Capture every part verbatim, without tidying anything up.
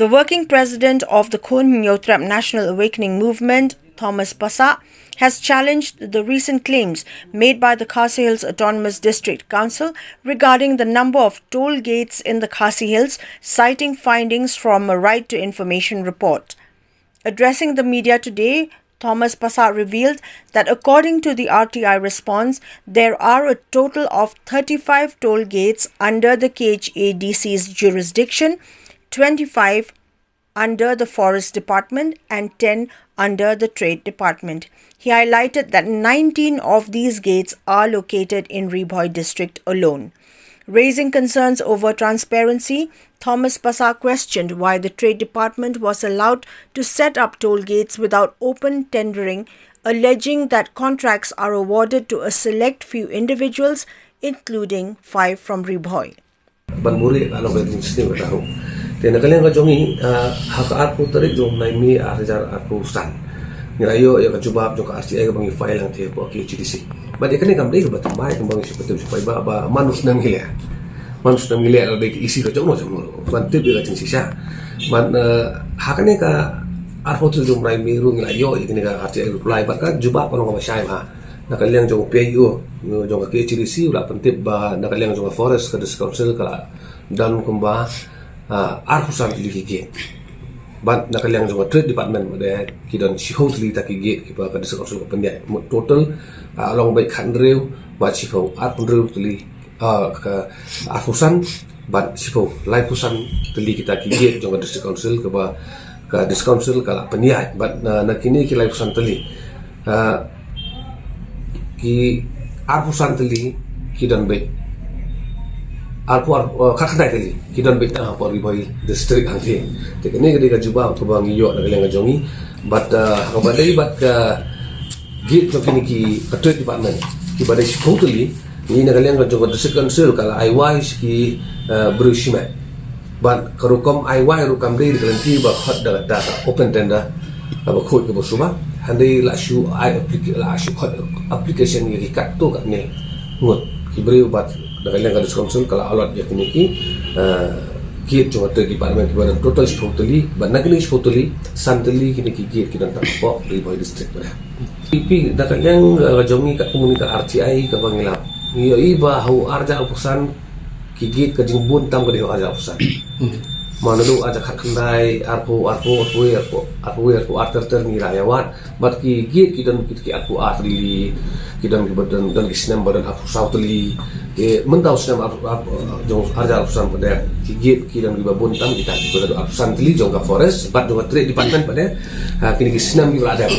The working president of the Khun Hynñiewtrep National Awakening Movement, Thomas Passah, has challenged the recent claims made by the Khasi Hills Autonomous District Council regarding the number of toll gates in the Khasi Hills, citing findings from a Right to Information report. Addressing the media today, Thomas Passah revealed that according to the R T I response, there are a total of thirty-five toll gates under the K H A D C's jurisdiction, twenty-five under the Forest Department and ten under the Trade Department. He highlighted that nineteen of these gates are located in Ri Bhoi district alone. Raising concerns over transparency, Thomas Passah questioned why the Trade Department was allowed to set up toll gates without open tendering, alleging that contracts are awarded to a select few individuals, including five from Ri Bhoi. Ban muri ka long ka jing sini ka tahu. Te na ka liang ka jong i, ah, ha ka arphew tarik jong u bnai May ar hajar arphew san, ngi la ïoh ïa ka jubab jong ka R T I kaba ngi file lang te hapoh K H A D C. Bad ïa kane kam dei kaba thymmai, kaba ngi shu patut shu paidbah ba man u snem ngi leh. Man u snem ngi leh la dei ka isi ka jong no jong no. Ban tip ïa ka jingshisha. Bad, eh, ha kane ka arphew tarik jong u bnai May ruh ngi la ïoh ïa kane ka R T I reply bad ka jubab ka long kaba shai bha. Na ka liang jong u P I O jong ka K H A D C u la pyntip ba na ka liang jong ka Forest ka District Council ka la don kumba, ah, arphew san tylli ki gate. Bad na ka liang jong ka Trade Department bad ki don shiphew tylli kita ki gate kiba ka District Council ka pynïaid. Mut total, ah, long beit khathynriew bad shiphew, arphew hynriew tylli, ah, ka arphew san bad shiphew, laiphew san tylli kita ki gate jong ka District Council kaba ka District Council ka la pynïaid. Bad na, na kine ki laiphew san tylli, ah, ki arphew san tylli ki don beit, arphew, ar-, eh, khatkhyndai tylli ki don beit tang hapoh Ri Bhoi District hangtei. Te kane ka dei ka jubab kaba ngi ïoh na ka liang ka jong ngi. Bad, eh, ha kaba dei bad ka gate jong kine ki, ka Trade Department kiba dei shiphew tylli, ngi na ka liang ka jong ka District Council ka la ai wai sha ki, eh, briew shimet. Bad ka rukom ai wai ruh kam dei da ka lynti ba khot da ka, da ka open tender kaba khuid kaba suba. Hynrei la shu ai applica-, la shu khot application ïa ki katto katne ngut ki briew bad na ka liang ka District Council ka la allot ïa kine ki, eh, gate jong ka Trade Department kiba don total shiphew tylli bad na kine shiphew tylli, san tylli kine ki gate ki don tang hapoh Ri Bhoi District bad. Phi, na ka liang, eh, ka jong ngi katkum kane ka R T I kaba ngi la, ngi ïohi ba ha u ar hajar arphew san ki gate ka jingbun tam ka dei ha u ar hajar arphew san. Hmm. Mano do ar hajar khatkhyndai, arphew, arphew, arphew, arphew, arphew, arphew, arter ter ngi la ïa wad. Bad ki gate ki don ki, ki arphew ar tylli, ki don kiba don, don ki snem ba don arphew saw tylli. Te mynta u snem ar, ar, jong ar hajar arphew san pat de ki gate ki don kiba bun tam kita kiba don arphew san tylli jong ka Forest bad jong ka Trade Department pat de. Ha, kine ki snem kiba la dep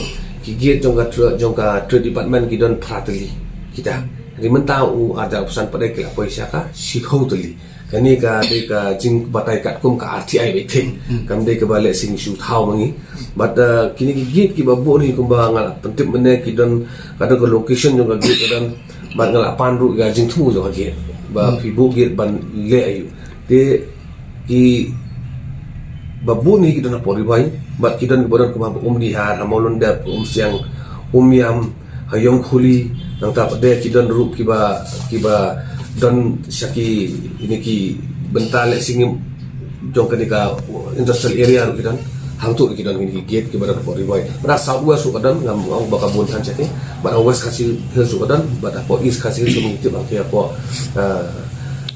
ki gate jong ka Tra-, jong ka Trade Department ki don phra tylli kita. Hynrei mynta u ar hajar arphew san pat de ki la poi sha ka shiphew tylli. Kane ka dei ka jingbatai katkum ka R T I beit thik. Hmm. Kam dei kaba lehse ngi shu thaw ma ngi. Bad, eh, kine ki gate kiba bun hi kumba nga la pyntip mynne ki don, ka don ka location jong ka gate ka don. Bad nga la pan ruh ka jingthmu jong ka gate ba, hmm, phi buh gate ban leh aïu. Te kiba bun hi ki don hapoh Ri Bhoi bad ki don kiba don kumba ha Umdihar, ha Mawlyndep, Umsiang, Umiam, ha Ïewkhli, nangta pat de ki don ruh kiba, kiba don sha ki, ine ki bynta lehse ngim jong kane ka industrial area ruh ki don. Hangto ki don kine ki gate kiba don hapoh Ri Bhoi. Bad ha South West ruh ka don, ngam ong ba ka bun than shatei. Bad ha West Khasi Hills ruh ka don, bad hapoh East Khasi Hills ruh ngi tip hangtei hapoh, eh,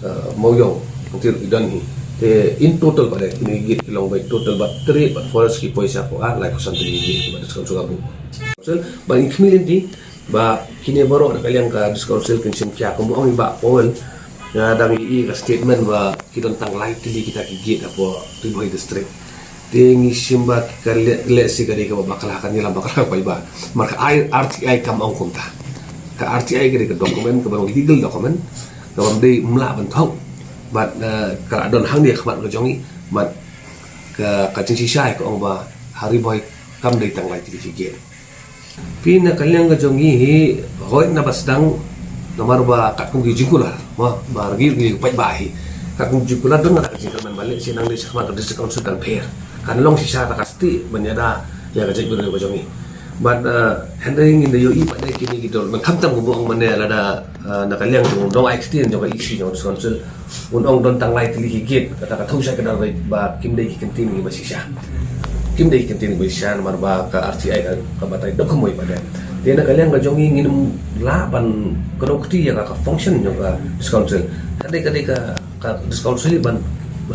eh, Mawïong, hangtei ruh ki don hi. Te in total pat de kine ki gate ki long beit total bad Trade bad Forest ki poi sha hapoh ar, laiphew san tylli ki gate kiba dei sha ka buh. Bad ngi khmih lynti ba kine baroh na ka liang ka District Council kin shim khia, kumba ong i Bah Powell, nga dang ïohi ka statement ba ki don tang lai tylli kita ki gate hapoh Ri Bhoi District. Te ngi shim ba ka leh, lehse ka dei kaba bakla, kan ïalam bakla paidbah. Namar ka R T I kam ong kumta. Ka R T I ka dei ka document kaba long legal document kaba ym dei, ym lah ban thok. Bad, eh, ka la don hangne ha khmat ka jong ngi. Bad ka, ka jingshisha ka ong ba ha Ri Bhoi kam dei tang lai tylli ki gate. Phi, na ka liang ka jong ngi hi, hooid naba sdang, namar ba katkum ki jingkular, ma, ba ngi ruh ngi paidbah hi. Katkum ki jingkular don ka jingkyrmen ba lehse nangne sha khmat ka District Council kan pher. Kan long shisha ta ka stieh ban ïada ïa ka jaitbynriew ka jong ngi. But uh, hynrei ngin da ïohi pat de kine ki dor. Khamtam kumba ong mynne lada uh, na ka liang jong u nongai ktien jong ka E C jong ka District Council, un ong don tang lai tylli ki gate, kata ka thew shai ka dor ba kim dei ki kyntien kiba shisha. Kim dei ki kyntien kiba shisha namar ba ka R T I ka, ka batai dok kumoi pat de. Te na ka liang ka jong ngi ngin lah ban kdew kti ïa ka, ka function jong ka District Council. Ka dei, ka dei ka, ka District Council ban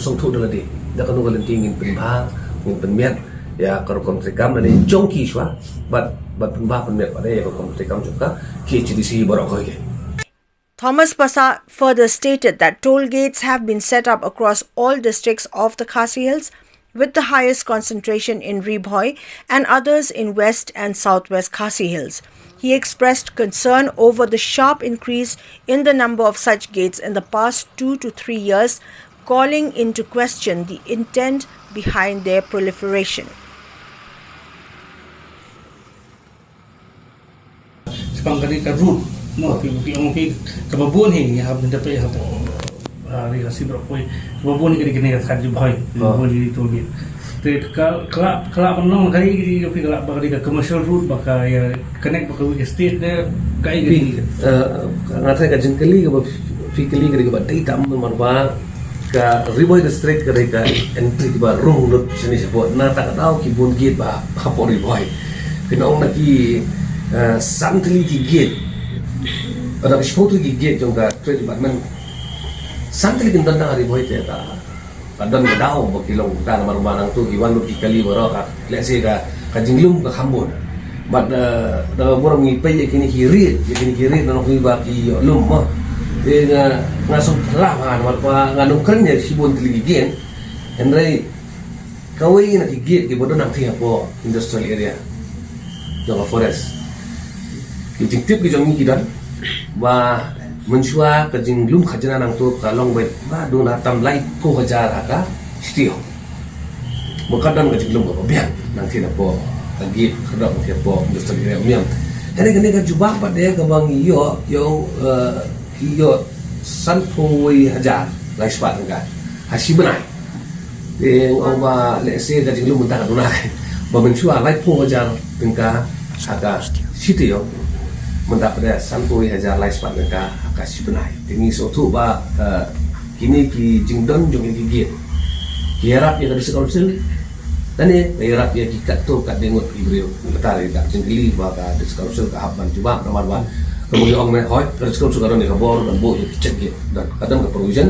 sngewthuh da lade da kano ka lynti ngin pynbha, ngin pynmiat ïa ka rukom treikam lane jong ki shuwa, bad ban pynbha pynmiat pat de ïa ka rukom treikam jong ka K H A D C baroh kawei. Thomas Passah further stated that toll gates have been set up across all districts of the Khasi Hills, with the highest concentration in Ri Bhoi and others in West and Southwest Khasi Hills. He expressed concern over the sharp increase in the number of such gates in the past two to three years, calling into question the intent behind their proliferation. Span kane ka route, no, ki ki ong ki kaba bun hi ha mynta pe ha, ha ri ha si bro poi. Kaba bun hi kane kane ka khat jubhoi. Kaba bun hi tu ni. Te ka kala kala pynlong kali ki ki kala ba kali ka commercial route ba ka ïa connect ba ka wi ka state de ka ïa. Nga thai ka jingkali kaba phi kali kali kaba dei tam namar ba ka Ri Bhoi District ka dei ka entry kaba rung lut shane shapoh. Na ta ka daw ki bun gate ba hapoh Ri Bhoi. Phi ong na ki san tylli ki gate. Ada ki shiphew tylli ki gate jong ka Trade Department. San tylli kin don na Ri Bhoi te ka, ka don ka daw ba ki long ta namar ba nangtu ki wan lut ki kali baroh ka. Let's say ka, ka jinglum ka kham bun. But da ka burom ngi pei ïa kine ki rit, ïa kine ki rit na ngi ba ki ïoh lum mo. Te nga nga sngewphylla ba namar ba nga nongkren ïa shibun tylli ki gate. Hynrei kawei na ki gate kiba don hangtei hapoh industrial area jong ka forest. Ki jingtip ki jong ngi ki don ba mynshuwa ka jinglum khajna nangtu ka long ba ba duna tam laiphew hajar ha ka sitio. Ba ka don ka jinglum kaba biang nangtei hapoh ka gate ka don nangtei hapoh industrial area Umiam. Kane kane ka jubab pat de kaba ngi ïoh ïoh ki ïoh sanphew wei hajar lai spah tyngka ha shi bnai. Te nga ong ba let's say ka jinglum mynta ka duna ba mynshuwa laiphew hajar tyngka ha ka sitio. Mynta pat de sanphew wei hajar lai spah tyngka ha ka shi bnai. Te ngi sngewthuh ba kine ki jingdon jong ki gate ki ïarap ïa ka District Council. Lane ka ïarap ïa ki katto katne ngut ki briew. Kata ka jingkylli ba ka District Council ka hap ban jubab namar ba kumba ngi ong ne hoi ka District Council ka don ïa ka bor ban buh ïa ki check gate. Don ka don ka provision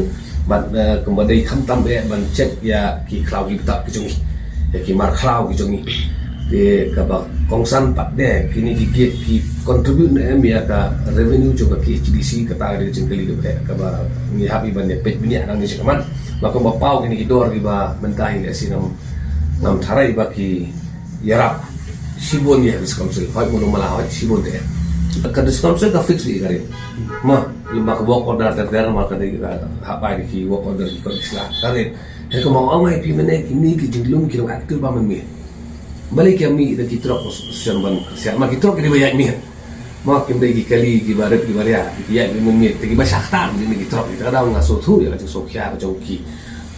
bad kumba dei khamtam eh ban check ïa ki khlaw ki btap ki jong ngi, ïa ki mar khlaw ki jong ngi. Te kaba kongsan pat de kine ki gate ki contribute ne em ïa ka revenue jong ka K H A D C. Kata ka dei ka jingkylli kaba eh kaba ngi hap ban ïa peit bniah nangne shakhmat. Ba kumba paw kine ki dor kiba mynta hi lehse ngam ngam tharai ba ki ïarap shibun ïa ka District Council, hoi mano mala hoi shibun te. Ka District Council ka fix ïa ka rate. Ma lem ba ka work order ter ter ma ka dei ka hap ai ki work order ki kot ki sla ka rate. He ka ma ong ai phi mynne kine ki jinglum ki long active ba mynmiet. Balei ki mih da ki truck shen ban siat ma ki truck ki dei ba ïaid miet. Ma kim dei ki kali kiba rit kiba ria ki ïaid mynmiet te kiba shah ktar mynne ki truck. Te ka daw nga sngewthuh ïa ka jingsngewkhia ka jong ki.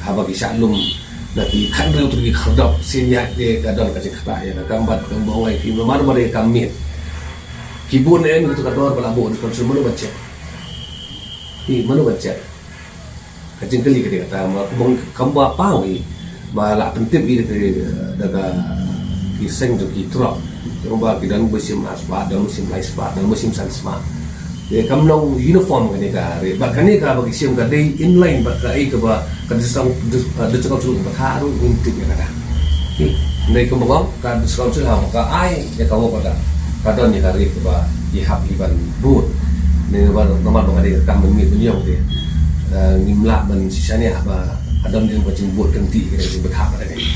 Haba ki shah lum na ki khathynriew tylli ki khyrdop sien ïaid te ka don ka jingkata ïa ka kam bad kumba ong ai phi namar ba dei ka kam miet. Ki bun em kito ka dor ba la buh District Council mano ban check. Hi mano ban check. Ka jingkylli ka dei kata ma kumba kumba paw hi ba la pyntip hi da ka, da ka ki seng jong ki truck. Kumba ki don ba shim ar spah, don ba shim lai spah, don ba shim san spah. Te kam long uniform kane ka rate. Bad kane ka ba ki shim ka dei inline bad kaei kaba ka District, District Council ka bthah ruh ngim tip ïa kata. Hi, dei kumba ka District Council haba ka ai ïa ka work order ka don ïa ka rate kaba ki hap hi ban bud. Ne ba namar ba ka dei ka kam mynmiet mynïong te ngim lah ban shisha ne haba ka don ïa ka jingbud kynti ka jingbthah ka dei.